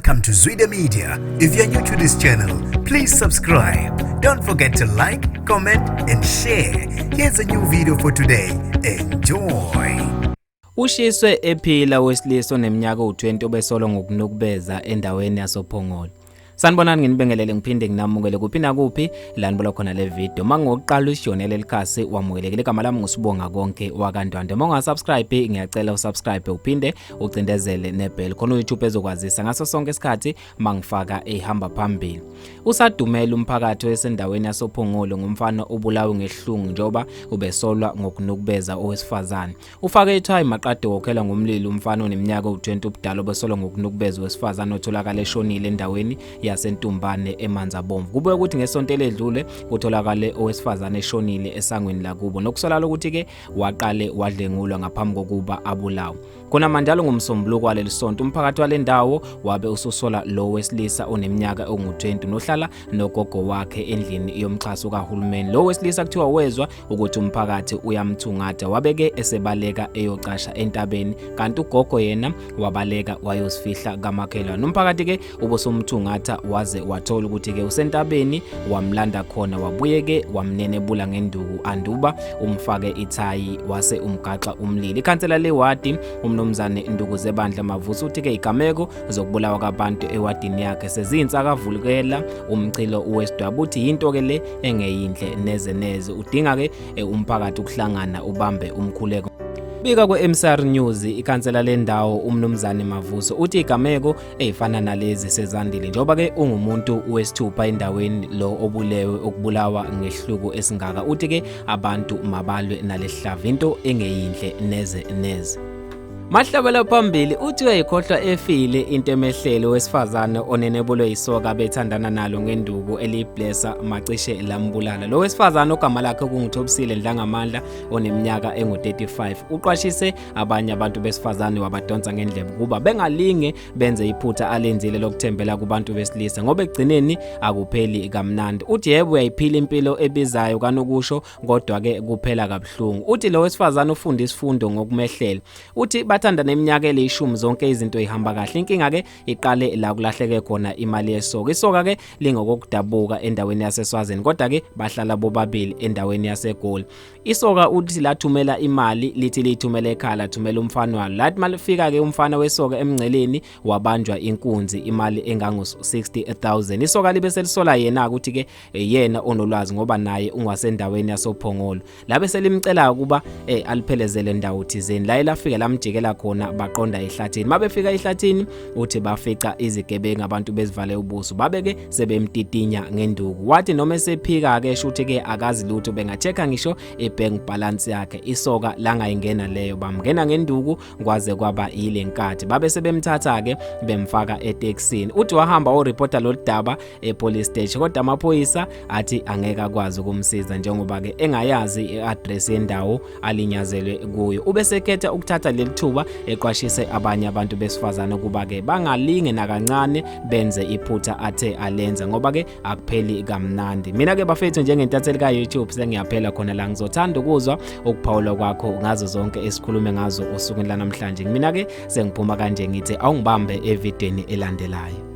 Welcome to Zwida Media. If you're new to this channel, please subscribe. Don't forget to like, comment, and share. Here's a new video for today. Enjoy. Ushiswe ephila owesilisa oneminyaka ewu-20 obesolwa ngokunukubeza endaweni yasoPhongolo. Sanibonani, nginibingelele ngiphinde nginamukele kuphi nakuphi la nibola khona le video. Mangokuqala usiyonele leli khasi, wamukelekile. Igama lami nguSibonga Konke wakaNdwandwe. Uma ungasubscribe, ngiyacela usubscribe uphinde ucindezele nebell khona uYouTube ezokwazisa ngaso sonke isikhathi mangifaka ehamba phambili. Usadumela umphakathi osendaweni yasoPhongolo ngomfana obulawe ngehlungu njengoba ubesolwa ngokunukubeza owesifazane. Ufake ithayi maqade wokhela ngomlilo umfana oneminyaka ewu-20 ubudala obesolwa ngokunukubeza owesifazane otholakala eshonile endaweni yaseNtumbane eManzabomvu. Kubuye ukuthi ngesonto eledlule kutholakale owesifazane eshonile esangweni lakubo nokusolakala ukuthi-ke waqale wadlengulwa ngaphambi kokuba abulawe. Khona manjalo, ngoMsombuluko waleli sonto umphakathi wale ndawo wabe ususola lo wesilisa oneminyaka engu-20 nohlala nogogo wakhe endlini yomxhaso kahulumeni. Lo wesilisa kuthiwa wezwa ukuthi umphakathi uyamthungatha, wabeke esebaleka eyocasha entabeni, kanti ugogo yena wabaleka wayozifihla kamakhelwane. Umphakathi ke ubusumthungatha waze wathola ukuthi ke usentabeni, wamlanda khona, wabuye ke wamnenebula ngenduku anduba umfake ithayi wase umgaxa umlilo. Ikhansela lewadi, umnumzane Ndukuzebandla Mavuso, uthi ke igameko zokubulawa kwabantu ewadini yakhe seziyinsakavulukela umchilo wesidwabu. Uthi yinto ke le engeyinhle neze neze, udinga ke umphakathi ukuhlangana ubambe umkhuleko. Bika kwe-MCR News, ikhansela lendawo umnumzane Mavuso uthi igameko ezifana nalezi sezandile njengoba ke ungumuntu wesithupha endaweni lo obulewe ukubulawa ngehluku esingaka. Uthi ke abantu mabalwe nalehlava, into engeyinhle neze neze. Mahlabela phambili uthi uyayikhohlwa efile into emehlele wesifazane onenebulwe yisoka bethandana nalo ngenduku eliyiblesser macishe lambulala. Lo wesifazane ogama lakhe kunguThobisile Ndlangamandla oneminyaka engu-35 uqwashise abanye abantu besifazane, wabadonsa ngendlebe kuba bengalinge benze iphutha alenzile lokuthembela kubantu besilisa ngoba ekugcineni akupheli kamnandi. Uthi yebo, uyayiphila impilo ebizayo kanokusho, kodwa ke kuphela kabuhlungu. Uthi lo wesifazane ufunda isifundo ngokumehlela. Uthi bathandana iminyaka elishumi, zonke izinto ihamba kahle. Inkinga ke iqale la kulahleke khona imali yesoka. Isoka ke lingokokudabuka endaweni yaseSwazini, kodwa ke bahlala bobabili endaweni yaseGoli. Isoka uthi lathumela imali, lithi liyithumela ekhaya, lathumela umfana walo. Lathi malifika ke umfana wesoka emngceleni, wabanjwa inkunzi imali engango 60,000. Isoka libe selisola yena ukuthi ke yena onolwazi ngoba naye ungasendaweni yasoPhongolo. Labe selimcela ukuba aliphelezele ndawo thizeni la elafika lamjikela khona, baqonda ehlathini. Mabefika ehlathini, uthi bafica izigebengu, abantu bezivale ubuso, babeke sebemtitinya ngenduku. Wathi noma esephika ke shuthi ke akazi lutho, bengachecka ngisho ibank balance yakhe. Isoka langayingena leyo, bamngena ngenduku kwaze kwaba yile nkathi babe sebemthatha ke bemfaka etekisini. Uthi wahamba oreporta lolu daba epolice station, kodwa amaphoyisa athi angeke akwazi ukumsiza njengoba ke engayazi iaddress yendawo alinyazelwe kuyo. Ubesekhetha ukuthatha leli thuba eqwashise abanye abantu besifazane ukuba ke bangalinge nakancane benze iphutha athe alenza ngoba ke akupheli kamnandi. Mina ke bafethu, njengentatheli ka YouTube, sengiyaphela khona la. Ngizothanda ukuzwa ukuphawula kwakho ngazo zonke esikhulume ngazo osukwini lanamhlanje. Mina ke sengiphuma kanje, ngithi awungibambe evidweni elandelayo.